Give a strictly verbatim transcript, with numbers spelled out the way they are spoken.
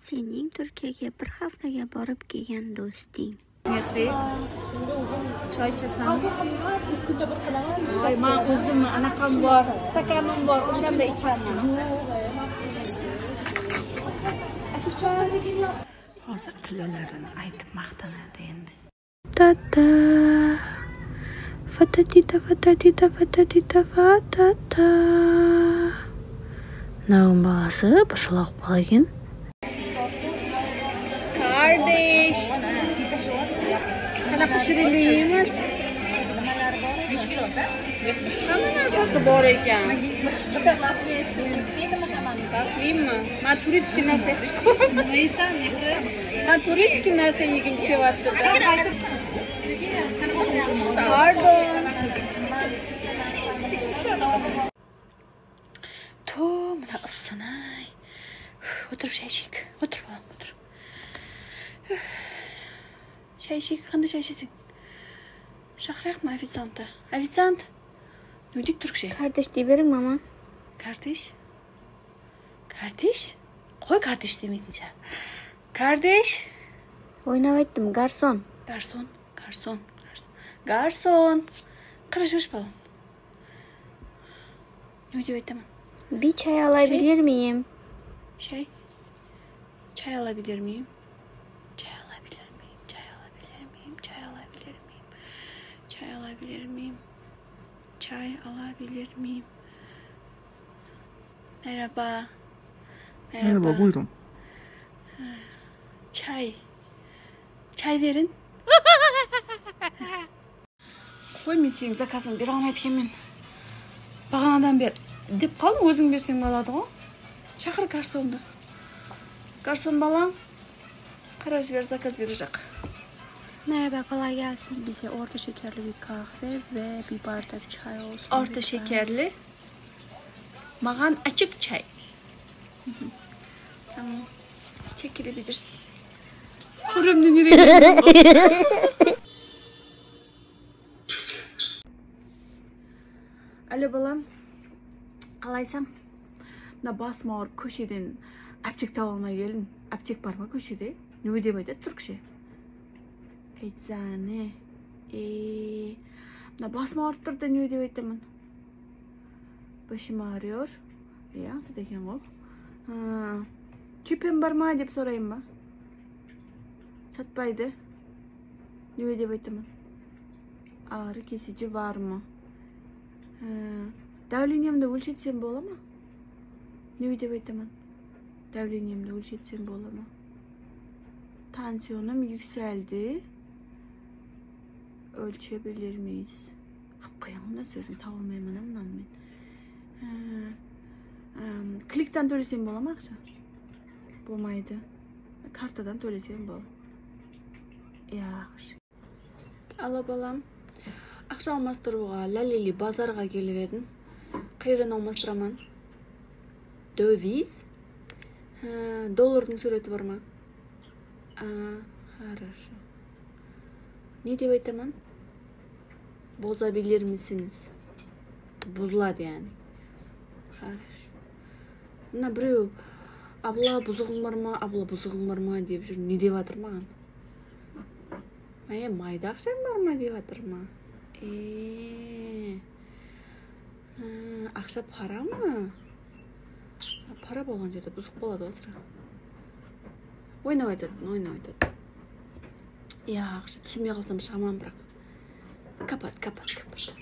Seniń Túrkiyege bir haftaga borıp kelgen dostıń. Mehri, choy ichasanmi? Ay, man ózim anaqam bor, stakanım bor, óshanda ichaman. Hozir tillilerden aytıp maqtanadı endi. Tata. Fatatita, fatatita, fatatita, fatata. Mınawıń balası bıshılaq bala eken. Kardesh. Qanaqa shirinligimiz? Hamma narsasi bor eken. Bitta vafli etsin. Vaflimi? Man turetskiy narsa yaxshi ko'raman. Man turetskiy narsa yegim kelyapti. Pardon. To, mına ıssınay. Ótirip shay isheyik. Ótir, balam, ótir. Shay isheyik, qanday shay isheseń? Shaqırayıq mı oficianttı? Oficiant! Ne deydi túrkshe? Kardesh dey beriń, mama. Kardesh? Kardesh? Qoy kardesh demeydinshe. Kardesh? Oynap ayttım, garson. Garson, garson, garson. Garson! Qara júrshi, balam. Ne dep aytaman? Bir çay alabilir miyim? Çay? Çay alabilir miyim? Çay alabilir miyim? Çay alabilir miyim? Çay alabilir miyim? Çay alabilir miyim? Çay alabilir miyim? Merhaba. Merhaba, buyurun. Çay. Çay verin. Qoy, men seniń zakazıńdı bere almaydı ekenmen. Baǵanadan beri dep qaldım, óziń berseń boladı ǵo. Shaqır garsondı. Garson balań, qara jiber, zakaz berejaq. Merhaba, qalay kelsiz? Bizde orta shekerli bir kahve ve bir bardak çay olsun. Orta shekerli. Maǵan ashıq chay. Tamam. Chekelebilirsiz. Kóremnen úyrengen. Alo, balam. Qalaysań? Mına basım awırıp, kósheden aptek taba almay keldim. Aptek bar ma kóshede? Ne dep aytadı túrkshe? Eczane. E, mına basım awırıp tur da, ne dep aytaman? Başım ağrıyor. Ya, sat eken ǵo. Ha, tepem bar ma dep sorayın ba? Satpaydı. Ne dep aytaman? Ağrı kesici var mı? Ha, davleniyemdi ólshetsem bola ma? Ne dep aytaman? Davleniyemdi ólshetsem bola ma? Tansiyonım yúkseldi. Ólshebilir miyiz? Qıp-qıyın da, sózin taba almayman mınan men. Há, ım, klikten tólesem bola ma aqsha? Bolmaydı. Kartadan tólesem bola. Yaqshı. Alo, balam. Aqsha almastırıwǵa Láleli bazarǵa kelip edim. Qayerden almastıraman? Dóviz? Há, dollardıń súwreti bar ma? A, хорошо. Ne dep aytaman? Bozabilir misiniz? Buzıladı, yaǵnıy. Хорошо. Mına birew, "Abla, buzıǵıń bar ma? Abla, buzıǵıń bar ma?" dep júr. Ne dep atır maǵan? Máye, mayda aqshań bar ma dep atır ma? E. Hı, aqsha para ma? Para bolǵan jerde buzıq boladı ǵo, sıra. Oynap aytadı, oynap aytadı. Yaqshı, túsinbey qalsam shıǵaman, biraq. Kapat, kapat, kapat.